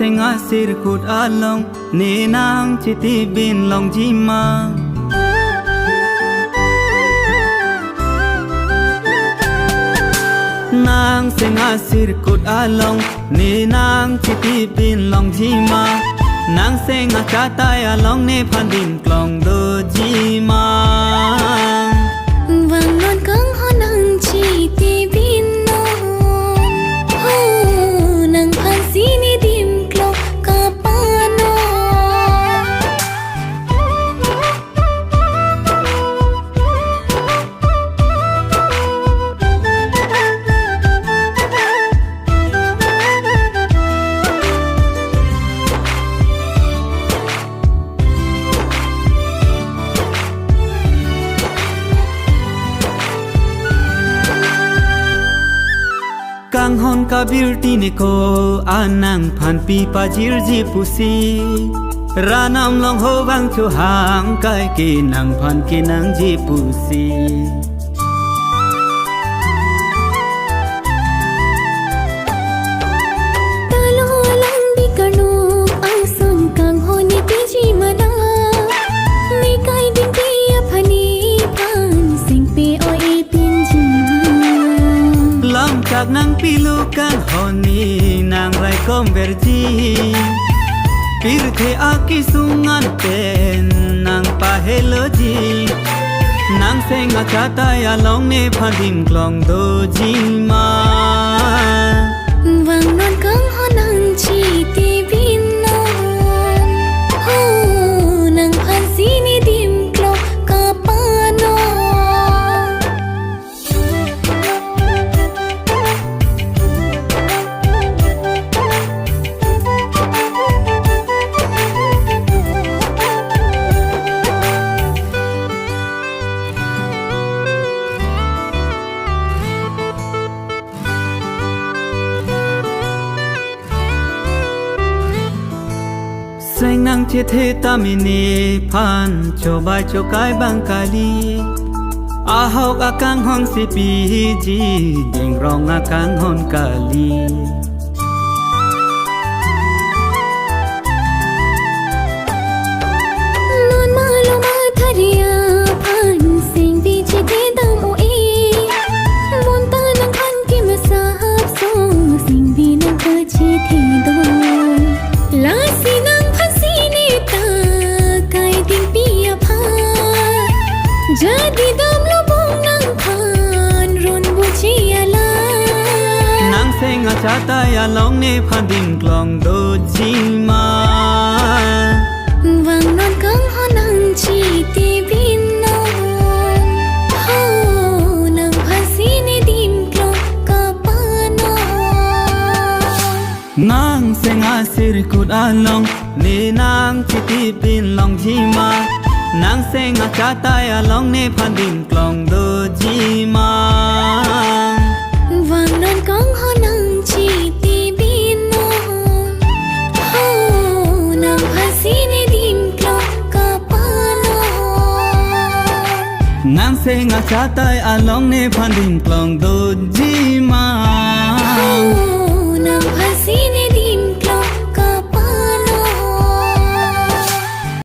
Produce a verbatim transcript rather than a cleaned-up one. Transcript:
Seng asirkut along ne nang chitibin longji ma? Nang seng asirkut along ne nang chitibin longji ma? Nang seng achatai along nephan dim klong doji ma? Vangnon kanghon nang chitibin non. Ho, nangphan si ne dim klong kapanon. Kanghon kabirti ne ko-an nangphan pi pajirji pusi. Rat nam along ho vang chohang kai ke nangphan kenangji pusi. Talo alang di karnuk ason kanghon ne piji mana. Ne kai dingpi aphan nephan seng pe-oi pinji ma? Lamchak nangpilo kanghon ne nang raikom verji. Pirthe akesung an pen nang paheloji. Nang seng achatai along nephan dim klong doji ma? Vangnon kanghon nang chitibin non. Ho, nangphan si ne dim klong kapanon. Seng nang chethe tame nephan chobai chokai bang kali. Ahok akanghon si piji, dingrong akanghon kali. Non malo mathari aphan seng piji kedam o e. Bonta nangphan kemasa hapso seng pi nang kachethedo. Lasi nangphan si ne ta kai dingpi aphan. Jadi damlo bong nangphan run buji ala. Nang seng achatai along nephan dim klong doji ma? Vangnon kanghon nang chitibin non. Ho, nangphan si ne dim klong kapanon. Nang seng asirkut along ne nang chitibin longji ma? Nang seng achatai along nephan dim klong doji ma? Vangnon kanghon nang chitibin non. Ho, nangphan si ne dim klong kapanon. Nang seng achatai along nephan dim klong doji ma?